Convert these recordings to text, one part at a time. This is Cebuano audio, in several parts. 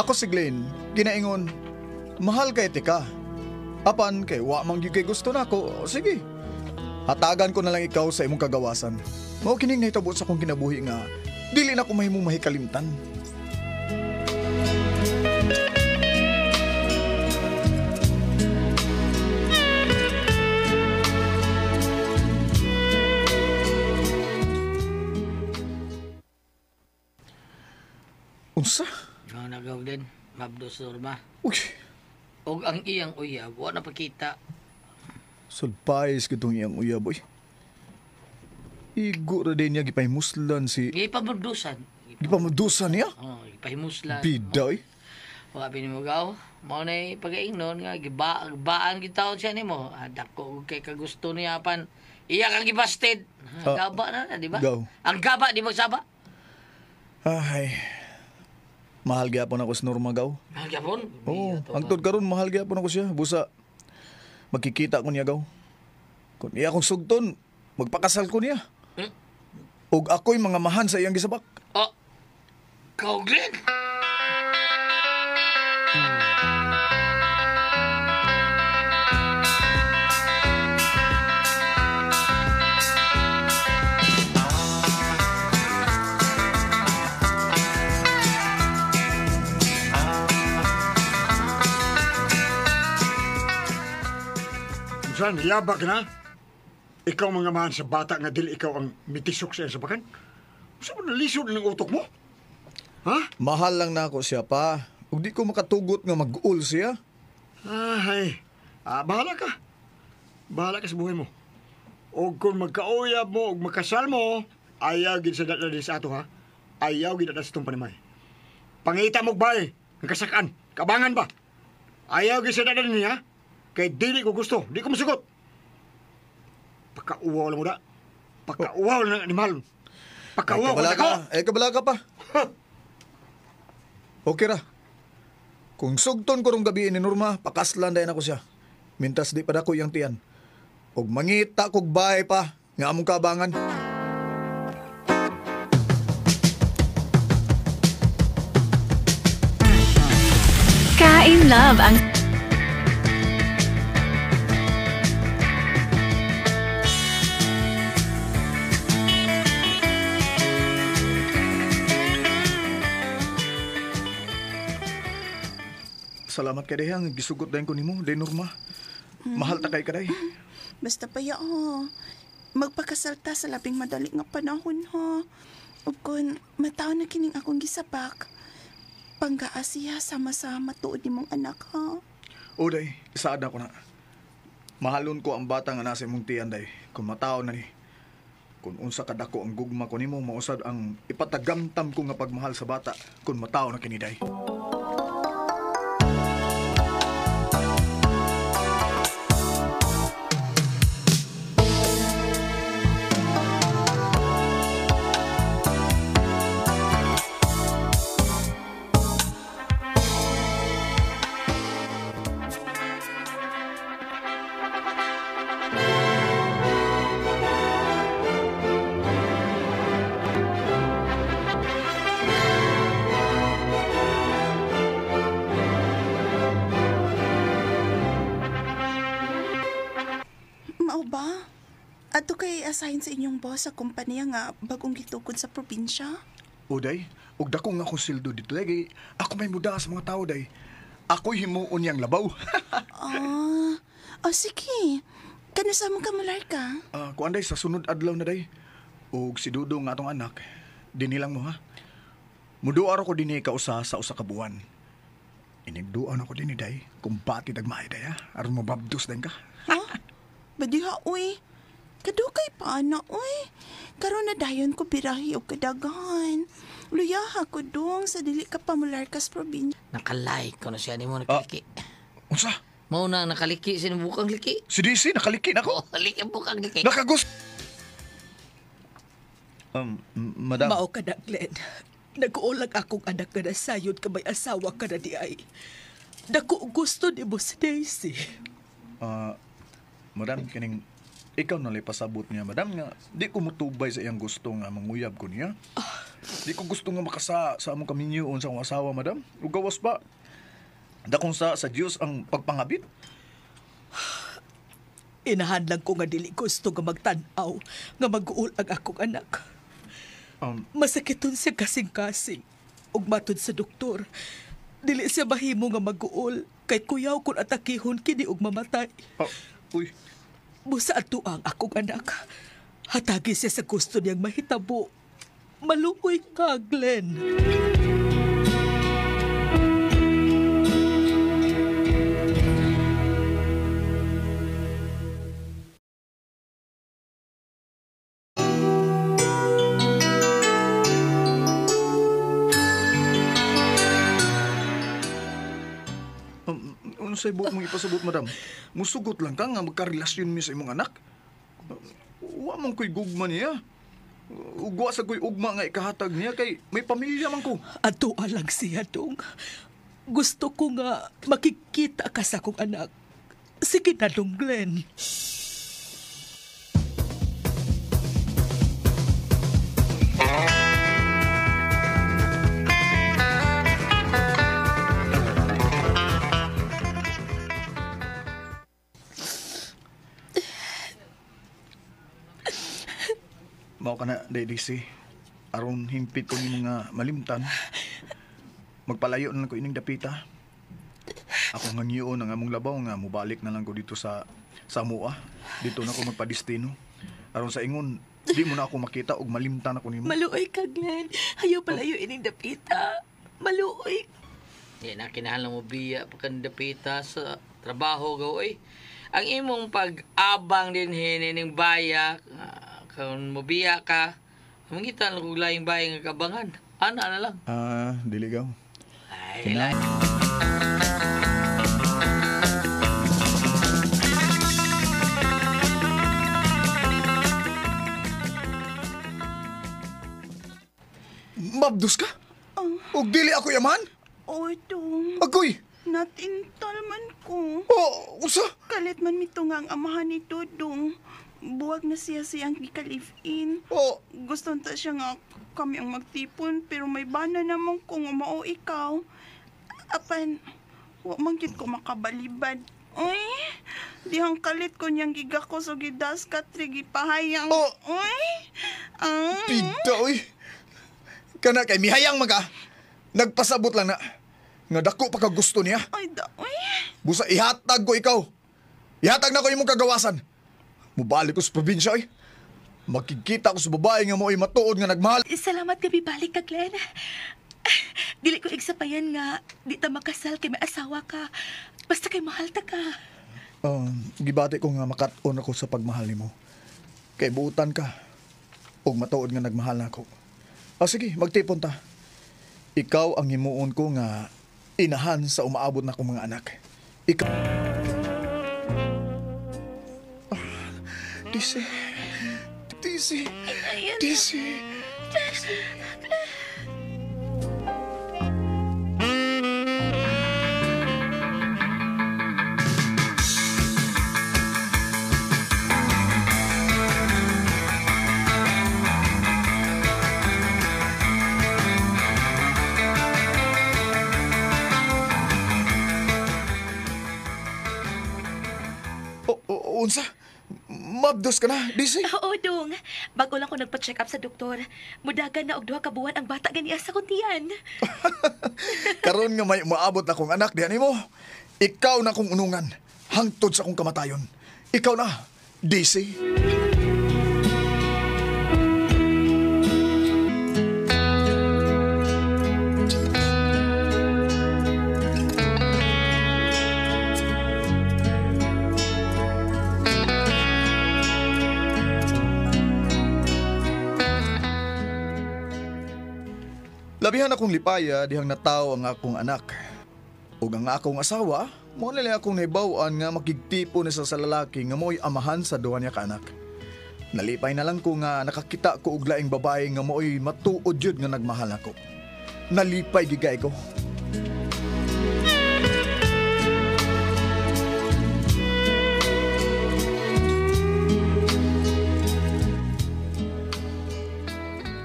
Ako si Glenn, ginaingon, mahal kay tika. Apan kay wa man gyud kay gusto nako, sige. Hatagan ko na lang ikaw sa imong kagawasan. Mao kining nahitabo sa akong kinabuhi nga dili na ko mahimong mahikalimtan. Unsa? No, nagaw din. Mabdos Norma. Uy, Og ang iyang uyab, wa na pakita. sulpais kitong iyang uyab, uy. Igo ra din niya gipahimuslan si... Gipamabdusan. Gipamudusan niya? Oh, gipahimuslan. Bida, uy. Wa mo gaw. Mao na pagaingnon nga gibaan gitawon siya nimo. Ah, dako og kay kagusto niya pan. Iya kang gibasted. Ah, Gaba na, di ba? Gaw. Ang gaba di magsaba. Ay, mahal gyapon ako sa Norma, gaw. Ang gyapon. Oo, hangtod karon mahal gyapon ako siya. Busa, magkikita ko niya, gaw. Kung iya akong sugton, magpakasal ko niya. Hmm? Og ako'y mga mahan sa iyang gisabak. Oh. Gaw, Glenn. Saan, yabak na? Ikaw mga mahan sa bata nga dili ikaw ang mitisok sa iyang sabakan? Sa ba nalisod ng utok mo? Ha? Mahal lang na ako siya pa. Ug di ko makatugot nga mag-ul siya. Ay, bahala ka. Bahala ka sa buhay mo. O kung magkauyab mo, o makasal mo, ayaw gid sa dala din sa ato, ha? Ayaw gid sa itong panimay. Pangita mo bay, ang kasakan, kabangan ba? Ayaw gid sa dala niya, kay dili ko gusto, di ko masugot. Pakauwaw lang mo da. Pakauwaw lang ng animal. Pakauwaw Ay, kabala ka. ka. Ay, kabala ka pa. Okay ra. Kung sugton ko rong gabi ni Norma, pakaslan dayon ako siya. Mintas di pa dako iyang tiyan. Og mangita kog bahay pa nga among kabangan. Kain Love ang Salamat kay Dehang, gisugot dayon ko nimo, day Norma. Mahal ta kay kaday. Basta pa ya, ha. Magpakasal ta sa labing madali nga panahon, ha. Ug kun mataw na kining akong gisabak, panggaa siya sama sa matuod nimong anak, ha. O day, isaad na ko na. Mahalon ko ang bata nga nasa imong tiyan day, kung mataw na ni. Kung unsa kadako ang gugma ko nimo, mausad ang ipatagamtam ko nga pagmahal sa bata kung mataw na kini day. Mao ba? Ato kay assign sa inyong boss sa kumpanya nga bagong gitukod sa probinsya? O day, og dako nga akong sildo dito day, kay ako may muda sa mga tao day. Ako'y himuon niyang labaw. Ah, oh, sige. Kanus mo ka mular ka? Kuan day, sa sunod adlaw na day. Og si Dudong nga atong anak, dinilang mo ha. Muduar ako dinhi kausa sa usa ka buwan. Inigduan ako dinhi day, kung bati dagmay day ha, aron mababdos din ka. Ha? Badiha, uy. Kadukay pa na, uy. Karon na dayon ko birahi og kadaghan. Luyaha ko dong sa dili ka pamular kas probinsya. Nakalike ko na siya nimo nakaliki. Unsa? Mao na nakaliki siya bukang liki. Si DC nakaliki na ko. Oh, liki bukang liki. Nakagus. Madam. Mao ka na, Glenn. Nag-uulag akong anak nga nasayod ka may asawa ka na di ay. Dako gusto ni mo si Daisy. Madam, kining Ikaw na lang pasabot niya, madam, nga di ko mutubay sa iyang gusto nga manguyab ko niya. Di ko gusto nga makasa sa among kaminyoon sa akong asawa, madam. Ug gawas pa. Dakong sa Dios ang pagpangabit. Inahan lang ko nga dili gusto nga magtan-aw nga mag-uol ang akong anak. Masakiton siya kasing-kasing. Ug matud sa doktor, dili siya mahimo nga mag-uol kay kuyaw kun atakihon kini og mamatay. Uy. Busa ato ang akong anak. Hatagi siya sa gusto niyang mahitabo. Maluoy ka, Glenn. Unsay buot mong ipasabot, madam? Musugot lang ka nga magkarelasyon mi sa imong anak. Wa man ko'y gugma niya. Ugwa sa ko'y ugma nga ikahatag niya kay may pamilya man ko. Atoa lang siya, dong. Gusto ko nga makikita ka sa akong anak. Sige na, dong Glenn. Mao ka na, Daisy. Aron himpit ko ni mga malimtan. Magpalayo na lang ko ining dapita. Ako nga ngiyon ang among labaw nga mubalik na lang ko dito sa Samoa. Dito na ko magpadestino. Aron sa ingon, di mo na ako makita og malimtan ako nimo. Maluoy ka, Glenn. Ayaw palayo ining dapita. Maluoy. Di na kinahanglan mo biya pa kang dapita sa trabaho gaw oy. Ang imong pag-abang din hining baya, kung mobiya ka, mangita lang kung laing bayang nga kabangan. Ana na lang. Dili gaw. Ay, lain. Mabdos ka? Og dili ako yaman? Oy, dong. Agoy! Natintal man ko. Oh, usa? Kalit man mito nga ang amahan ni Dudong. Buwag na siya siyang gikalif-in. Oh. Gusto ta siya nga kami ang magtipon pero may bana namang kung mao ikaw. Apan, wa man gyud ko makabalibad. Uy, dihang kalit ko niyang gigako so gidas katri gipahayang. Oh. Uy. Pida, uy. Kana kay mihayang maga. Nagpasabot lang na. Nga dako pa ka gusto niya. Ay, da, uy. Busa ihatag ko ikaw. Ihatag na ko imong kagawasan. Mubalik ko sa probinsya, ay. Makikita ko sa babae nga mo ay matuod nga nagmahal. Salamat gabi balik ka, Glenn. Dili ko igsapayan nga di ta makasal kay may asawa ka. Basta kay mahal ta ka. Gibati ko nga makat-on ako sa pagmahal nimo. Kay buutan ka. Ug matuod nga nagmahal na ako. Sige, magtipon ta. Ikaw ang himuon ko nga inahan sa umaabot na akong mga anak. Ikaw... Disi. Disi. Disi. Unsa? Mabdos ka na, Disi? Oo, dong. Bago lang ko nagpa-check up sa doktor. Mudagan na og 2 ka buwan ang bata ganiya sa kuntian. Karon nga may umaabot na kong anak diyan nimo. Ikaw na kong unungan hangtod sa akong kamatayon. Ikaw na, Disi. Labihan akong lipaya dihang nataw ang akong anak. Ug ang akong asawa, mo nila akong nahibaw-an nga makigtipo ni sa lalaki nga mo'y amahan sa duha niya ka anak. Nalipay na lang ko nga nakakita ko og laing babae nga mo'y matuod jud nga nagmahal ako. Nalipay gigay ko.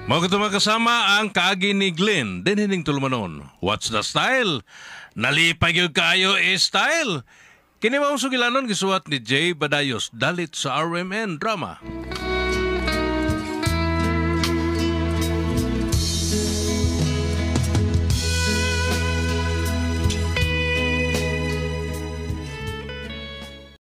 Mao kato, mga kasama, ang kaagi ni Glenn dinhi ning tulumanon. What's the style? Nalipay gyud kaayo style. Kini maong sugilanon gisuwat ni Jay Badayos dalit sa RMN Drama.